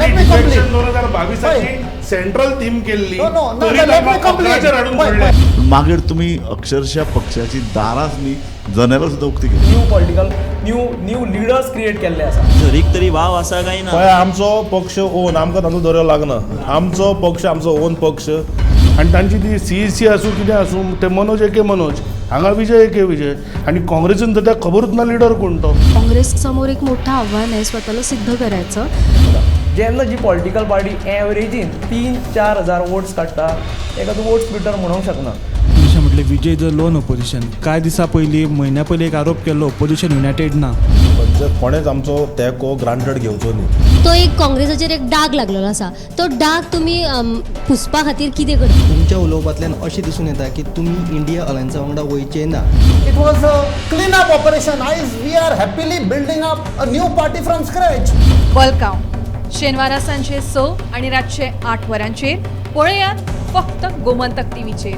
Let me complete. 2022ची central theme केल्ली. No, तरी let me तांकां complete. पत्राचेर हाडून पळय, सोडले. मागीर तुमी अक्षरशः पक्षाची दारांच न्ही, जनेलां सुद्दां उक्ती केली. New political new new leaders create केल्ले आसा. झरीक तरी वाव आसा काय ना? पळय, आमचो पक्ष ओन, आमकां तांचो दर्यो लागना. आमचो पक्ष, आमचो ओन पक्ष. आनी तांची ती सीईसी आसूं, कितें आसूं, ते मनोज एके मनोज, हांगा विजय एके विजय. आनी काँग्रेसीन तर त्या खबरूच ना लिडर कोण तो. काँग्रेस समोर एक मोठं आव्हान आहे स्वतःला सिद्ध करायचं. जेन्ना जी पॉलिटिकल पार्टी एवरेजीन 3-4 हजार वोट्स काडटा, तेका तूं वोट स्प्लिटर म्हणूंक शकना. जशें म्हटलें, विजय the loan opposition. कांय दिसां पयलीं, म्हयन्या पयलीं एक आरोप केल्लो, ओपोजिशन युनायटेड ना. म्हणजे कोणेच आमचो तेंको ग्रांटेड घेवचो न्ही. तो एक काँग्रेसाचेर एक डाग लागलेलो आसा, तो डाग तुमी पुसपा खातीर कितें करता? तुमच्या उलोवपांतल्यान अशें दिसून येता की तुमी इंडिया अलायन्सा वांगडा वयचे ना. It was a clean up operation. आयज we are happily building up a new party from scratch. बलकांव शेनवारा सांजे 6 आनी रातचे 8 वरांचेर पळयात फक्त गोमंतक टीव्हीचेर.